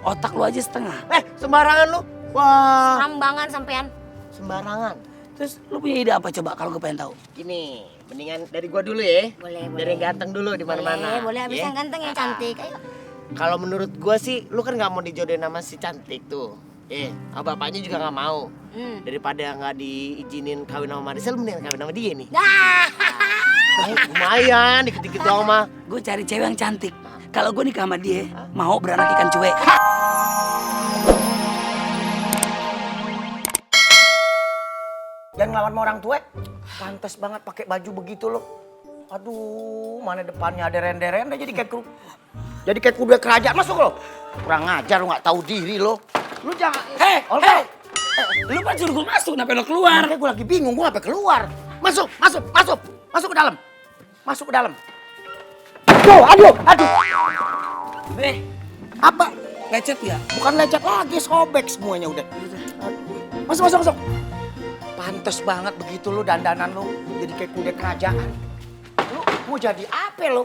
otak lu aja setengah. Sembarangan lu. Wah. Rambangan sampean. Sembarangan. Terus lu punya ide apa coba kalau gue pengen tahu? Gini, mendingan dari gua dulu ya. Boleh, Dari yang ganteng dulu di mana-mana. Boleh, habis ya. yang ganteng yang cantik. Ayo. Kalau menurut gua sih, lu kan nggak mau dijodohin sama si cantik tuh. Bapaknya juga nggak mau. Daripada nggak diizinin kawin sama Marcel, mendingan kawin sama dia nih. Dah. Lumayan, dikit-dikit doang mah. Gue cari cewek yang cantik. Kalau gue nikah sama dia, mau beranak ikan cuek. Jangan ngelawan sama orang tua. Pantes banget pakai baju begitu lo. Aduh, mana depannya ada rende-rende jadi kayak kuda kerajaan. Masuk lo. Kurang ngajar lo, nggak tahu diri lo. Lu jangan. Hei, lu kan suruh gue masuk, kenapa lo keluar? Makanya gue lagi bingung, gue ngapain keluar. Masuk ke dalam. Masuk ke dalam. Aduh. Apa? Lecet ya? Bukan lecet lagi, sobek semuanya udah. Masuk. Pantes banget begitu lu dandanan lu, jadi kayak kuda kerajaan. Lu mau jadi apa lu?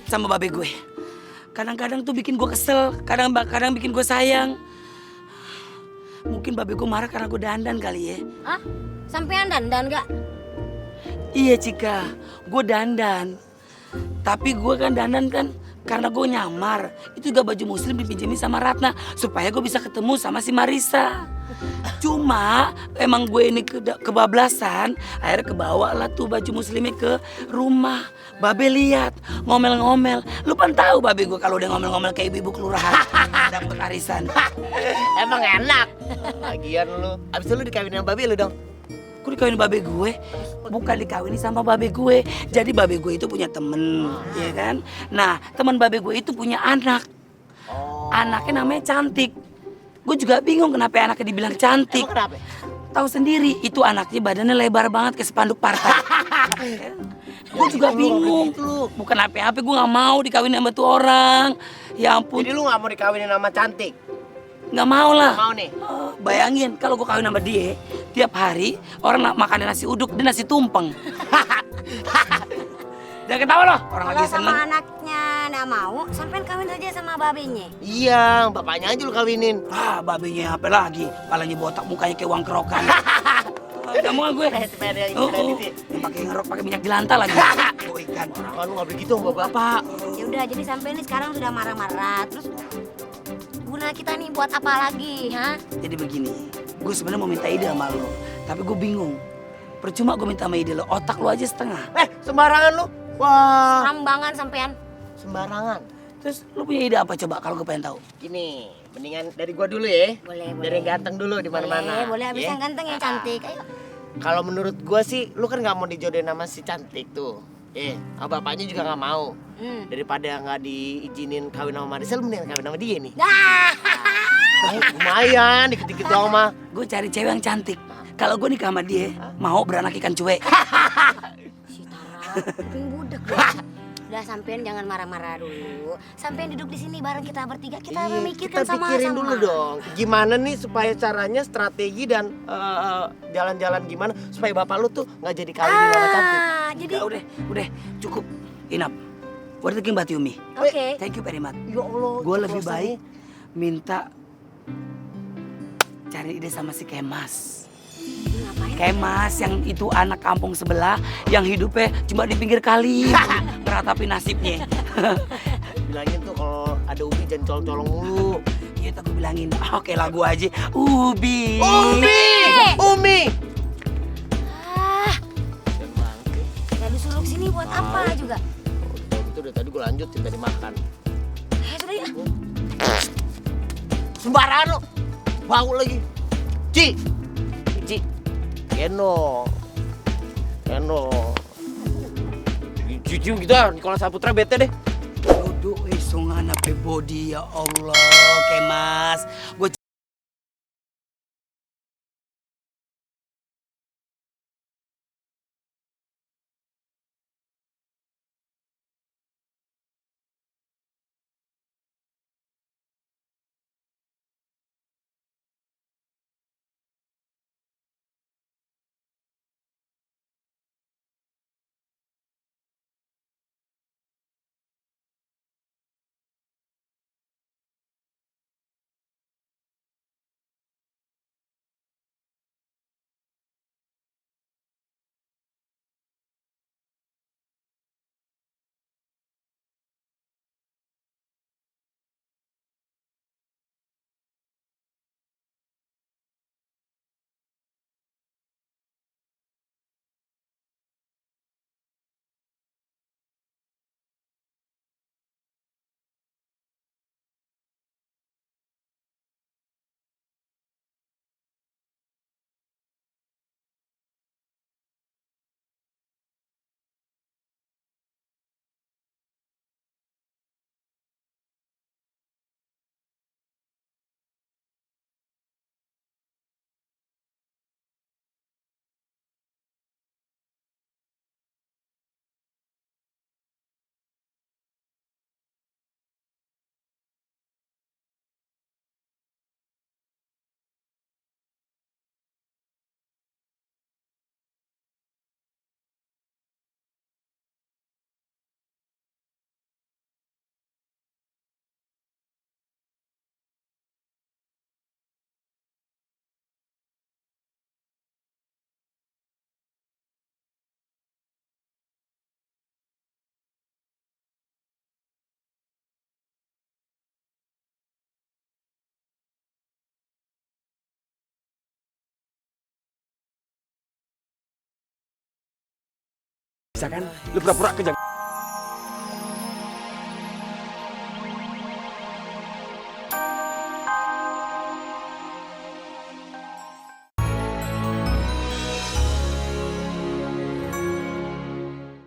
Sama babe gue. Kadang-kadang tuh bikin gue kesel, kadang bikin gue sayang. Mungkin babe gue marah karena gue dandan kali ya. Hah? Sampean dandan gak? Iya Cika, gue dandan. Tapi gue kan dandan kan karena gue nyamar. Itu juga baju muslim dipinjemin sama Ratna supaya gue bisa ketemu sama si Marisa. Cuma emang gue ini kebablasan, akhirnya kebawa lah tuh baju muslimnya ke rumah. Babe lihat ngomel-ngomel. Lu kan tahu babe gue kalau udah ngomel-ngomel kayak ibu-ibu kelurahan dapat arisan. Emang enak. Lagian lu, abis itu lu dikawinin sama babi lu dong. Gue dikawinin babe gue, bukan dikawinin sama babe gue. Jadi babe gue itu punya temen, ya kan? Nah, teman babe gue itu punya anak. Anaknya namanya Cantik. Gue juga bingung kenapa anaknya dibilang cantik. Emang kenapa? Tahu sendiri, itu anaknya badannya lebar banget kayak spanduk partai. Gue juga bingung. Bukan apa-apa, gue nggak mau dikawinin sama tuh orang. Ya ampun, Jadi lu gak mau dikawinin sama Cantik? nggak mau lah. Nggak mau nih? Bayangin kalau gue kawin sama dia, tiap hari orang makan nasi uduk dan nasi tumpeng. Jangan ketawa loh, orang Kalau lagi sama seneng. anaknya nggak mau, sampean kawin saja sama babenya. Iya, bapaknya aja lu kawinin. Ah, babenya apa lagi? Palanya botak, mukanya kayak uang kerokan. Kamu kan gue. Yang pakai ngerok, pakai minyak jelantah lagi. Oh, ikan. Kan lu gak begitu sama bapak. Ya udah, jadi sampean ini sekarang sudah marah-marah. Terus guna kita nih buat apa lagi, ha? Jadi begini, gue sebenarnya mau minta ide sama lo, tapi gue bingung. Percuma gue minta sama ide lo, otak lo aja setengah. Sembarangan lu. Wah, Rambangan sampean. sembarangan. Terus lo punya ide apa coba kalau gue pengen tahu? Gini, mendingan dari gua dulu ya. Boleh, Dari boleh. yang ganteng dulu di mana-mana. Boleh, habis ya. yang ganteng yang cantik. Ayo. Kalau menurut gua sih, lu kan nggak mau dijodohin sama si Cantik tuh. Bapaknya juga nggak mau. Daripada nggak diizinin kawin sama Marcel, mendingan kawin sama dia nih. Dah. Lumayan, dikit-dikit doang mah. Gue cari cewek yang cantik. Kalau gue nikah sama dia, mau beranak ikan cuek. Si Tara, kuping budak deh. Udah sampean jangan marah-marah dulu. Sampean duduk di sini bareng kita bertiga. Kita memikirkan kita sama-sama. pikirin dulu dong. Gimana nih supaya caranya, strategi dan jalan-jalan gimana supaya bapak lu tuh nggak jadi kawin sama Cantik. Jadi Udah, cukup. Enough. What do you think about you, Mi? oke. Thank you very much. Ya Allah. Gue lebih ceplosan baik nih. minta cari ide sama si Kemas. Ngapain? Kemas yang itu anak kampung sebelah yang hidupnya cuma di pinggir kali meratapi nasibnya. Bilangin tuh kalau ada Ubi jangan colong-colong mulu. Gitu aku bilangin, oke lagu aja. Ubi. Umi. Ah, Dan bangke. gak disuruh sini buat apa juga? Itu udah tadi gue lanjutin tadi makan. Sudah ya. Sembarangan lo. Bau lagi. Ci. Keno. Cuci kita Nikola Saputra bete deh. Duduk sungan apa body ya Allah, Kemas. Gue Bisa kan? Lu pura-pura kejang.